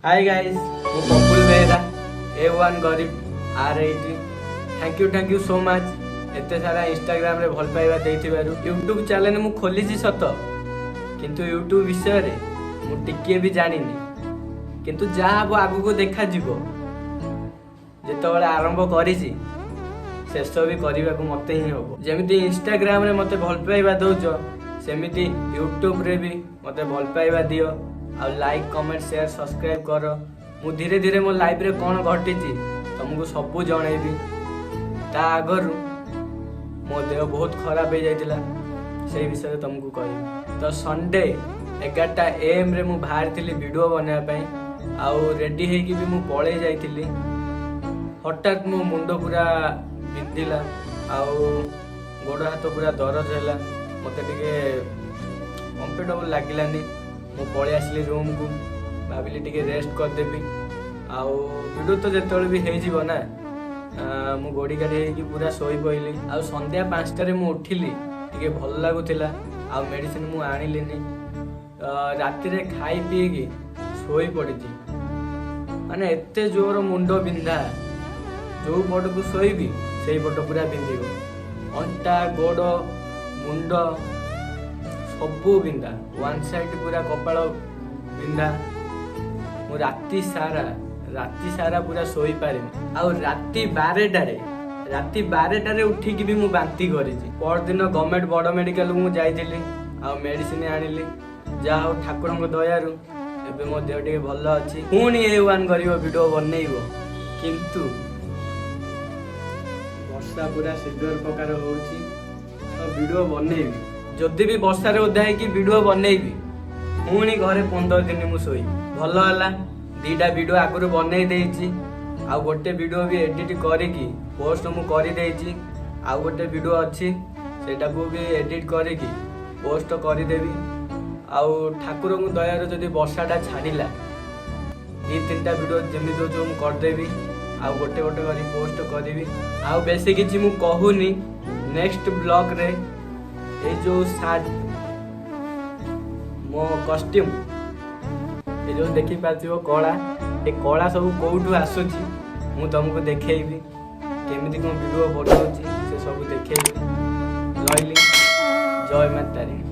High guys, ମୁଁ ପପୁଲ ବେହେରା, ଏ one ଗରିବ ଆର୍ ଏଇଟି। Thank you, thank you so much ଏତେ ସାରା ଇନଷ୍ଟାଗ୍ରାମରେ ଭଲ ପାଇବା ଦେଇଥିବାରୁ। ୟୁଟ୍ୟୁବ୍ ଚ୍ୟାନେଲ୍ ମୁଁ ଖୋଲିଛି ସତ, କିନ୍ତୁ ୟୁଟ୍ୟୁବ୍ ବିଷୟରେ ମୁଁ ଟିକିଏ ବି ଜାଣିନି। କିନ୍ତୁ ଯାହା ହବ ଆଗକୁ ଦେଖାଯିବ। ଯେତେବେଳେ ଆରମ୍ଭ କରିଛି, ଶେଷ ବି କରିବାକୁ ମୋତେ ହିଁ ହବ। ଯେମିତି ଇନଷ୍ଟାଗ୍ରାମରେ ମୋତେ ଭଲ ପାଇବା ଦଉଛ, ସେମିତି ୟୁଟ୍ୟୁବରେ ବି ମୋତେ ଭଲ ପାଇବା ଦିଅ ଆଉ ଲାଇକ୍, କମେଣ୍ଟ, ସେୟାର, ସବସ୍କ୍ରାଇବ୍ କର। ମୁଁ ଧୀରେ ଧୀରେ ମୋ ଲାଇଫରେ କ'ଣ ଘଟିଛି ତମକୁ ସବୁ ଜଣେଇବି। ତା ଆଗରୁ ମୋ ଦେହ ବହୁତ ଖରାପ ହେଇଯାଇଥିଲା, ସେଇ ବିଷୟରେ ତମକୁ କହିବି। ତ ସଣ୍ଡେ 11ଟା ଏଏମ୍ରେ ମୁଁ ବାହାରିଥିଲି ଭିଡ଼ିଓ ବନେଇବା ପାଇଁ ଆଉ ରେଡ଼ି ହେଇକି ବି ମୁଁ ପଳେଇ ଯାଇଥିଲି। ହଠାତ୍ ମୋ ମୁଣ୍ଡ ପୁରା ବିନ୍ଧିଲା ଆଉ ଗୋଡ଼ ହାତ ପୁରା ଦରଜ ହେଲା। ମୋତେ ଟିକେ କମ୍ଫର୍ଟେବଲ୍ ଲାଗିଲାନି। ମୁଁ ପଳେଇ ଆସିଲି ରୁମ୍କୁ। ଭାବିଲି ଟିକେ ରେଷ୍ଟ କରିଦେବି ଆଉ ଭିଡ଼ିଓ ତ ଯେତେବେଳେ ବି ହେଇଯିବ ନା। ମୁଁ ଗୋଡ଼ି ଗାଡ଼ି ହେଇକି ପୁରା ଶୋଇ ପଡ଼ିଲି ଆଉ ସନ୍ଧ୍ୟା 5ଟାରେ ମୁଁ ଉଠିଲି, ଟିକେ ଭଲ ଲାଗୁଥିଲା ଆଉ ମେଡ଼ିସିନ ମୁଁ ଆଣିଲିନି। ରାତିରେ ଖାଇ ପିଇକି ଶୋଇ ପଡ଼ିଛି। ମାନେ ଏତେ ଜୋର ମୁଣ୍ଡ ବିନ୍ଧା, ଯୋଉ ପଟକୁ ଶୋଇବି ସେଇ ପଟ ପୁରା ବିନ୍ଧିବ। ଅଣ୍ଟା, ଗୋଡ଼, ମୁଣ୍ଡ ସବୁ ବିନ୍ଧା, ୱାନ୍ ସାଇଡ୍ ପୁରା କପାଳ ବିନ୍ଧା। ମୁଁ ରାତି ସାରା ପୁରା ଶୋଇପାରିନି ଆଉ ରାତି 12ଟାରେ ଉଠିକି ବି ମୁଁ ବାନ୍ତି କରିଛି। ପରଦିନ ଗଭର୍ଣ୍ଣମେଣ୍ଟ ବଡ଼ ମେଡ଼ିକାଲକୁ ମୁଁ ଯାଇଥିଲି ଆଉ ମେଡ଼ିସିନ ଆଣିଲି। ଯାହା ହଉ, ଠାକୁରଙ୍କ ଦୟାରୁ ଏବେ ମୋ ଦେହ ଟିକେ ଭଲ ଅଛି। ପୁଣି ଏ ୱାନ୍ ଗରିବ ଭିଡ଼ିଓ ବନେଇବ, କିନ୍ତୁ ବର୍ଷା ପୁରା ସିଭିୟର ପ୍ରକାର ହଉଛି, ତ ଭିଡ଼ିଓ ବନେଇବି। ଯଦି ବି ବର୍ଷାରେ ଓଦା ହେଇକି ଭିଡ଼ିଓ ବନେଇବି, ପୁଣି ଘରେ 15 ଦିନ ମୁଁ ଶୋଇବି। ଭଲ ହେଲା, 2ଟା ଭିଡ଼ିଓ ଆଗରୁ ବନେଇ ଦେଇଛି ଆଉ ଗୋଟେ ଭିଡ଼ିଓ ବି ଏଡିଟ୍ କରିକି ପୋଷ୍ଟ ମୁଁ କରିଦେଇଛି। ଆଉ ଗୋଟେ ଭିଡ଼ିଓ ଅଛି, ସେଇଟାକୁ ବି ଏଡିଟ୍ କରିକି ପୋଷ୍ଟ କରିଦେବି। ଆଉ ଠାକୁରଙ୍କ ଦୟାରୁ ଯଦି ବର୍ଷାଟା ଛାଡ଼ିଲା, 2 3ଟା ଭିଡ଼ିଓ ଯେମିତି ହଉଛି ମୁଁ କରିଦେବି ଆଉ ଗୋଟେ ଗୋଟେ କରି ପୋଷ୍ଟ କରିବି। ଆଉ ବେଶୀ କିଛି ମୁଁ କହୁନି। ନେକ୍ସଟ ବ୍ଲଗ୍ରେ ଏଇ ଯୋଉ ସାର୍ଟ, ମୋ କଷ୍ଟ୍ୟୁମ୍, ଏ ଯୋଉ ଦେଖିପାରୁଥିବ କଳା, ଏ କଳା ସବୁ କୋଉଠୁ ଆସୁଛି ମୁଁ ତମକୁ ଦେଖେଇବି। କେମିତି କ'ଣ ଭିଡ଼ିଓ ବନଉଛି ସେ ସବୁ ଦେଖେଇବି। ରହିଲି, ଜୟ ମା ତାରିଣୀ।